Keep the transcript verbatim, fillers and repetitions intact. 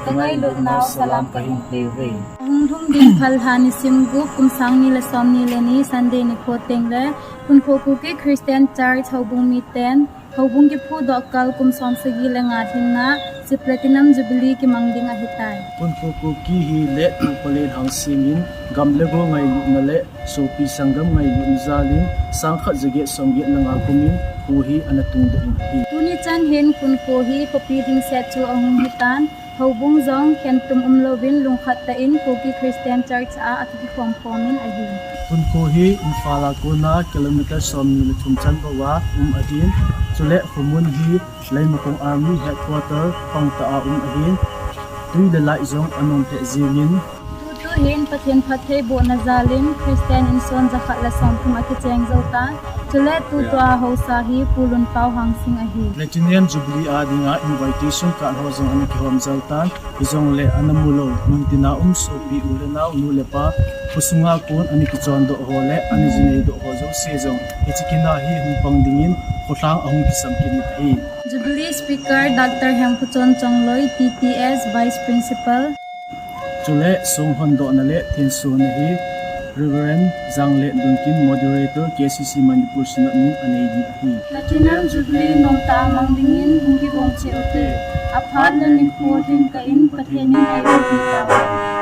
Kangailutnau salam kahin peuve. Ahung lhung ding Phalha nisim gup, kum sang ni le som ni le ni, Sunday nikho tengle Phunkho Kuki Christian Church houbung miten houbung kiphudoh kal kum som sagi le nga lhinna Platinum Jubilee kimang ding ahitai. Phunkho Kuki hi let u palen hangsemin gam le go ngailutna le sopi sanggam ngailutna jalin sangkhat jaget somget le nga kumin kho hi ana tungdoh in ahi. Tuni chan hin Phunkho hi khopi lhingset chu ahung hitan, houbung jong khentum umlouvin lungkhat tah in Kuki Christian Church a akikikhom khomin ahi. Phunkho hi Imphal a kona kilometer somni le thum chan bouva um ahin, chule khomun hi Leimakhong Army Headquarter pangtah a um ahin, twi le light jong anom lheh jengin, tutu hin Pathen phattheibohna jalin Christian insung jakhat le somthum akicheng jou tan, chule tutua haosa hi Pu Lunpao Hangsing ahi. Platinum Jubilee a dinga invitation card ho jong ana kihom jel tan, hijongle ana mulou muntina um sopi u le nao, nu le pa, khosunga kon ana kichondoh ho le ana jineidoh ho jouse jong hiche kin a hi hung pang dingin kholhang ahung kisam kit in ahi. Jubilee Speaker, Doctor Hemkhochon Chongloi, T T S, Vice Principal. Chule song hondohna le thensona hi Reverend Janglet Lunkim, Moderator, K C C Manipur Synod min anei ding ahi. Platinum Jubilee nomtah a mang dingin hung kigong cheh ute. Aphat le nikho lhingkah in Pathen in eiumpi tauhen.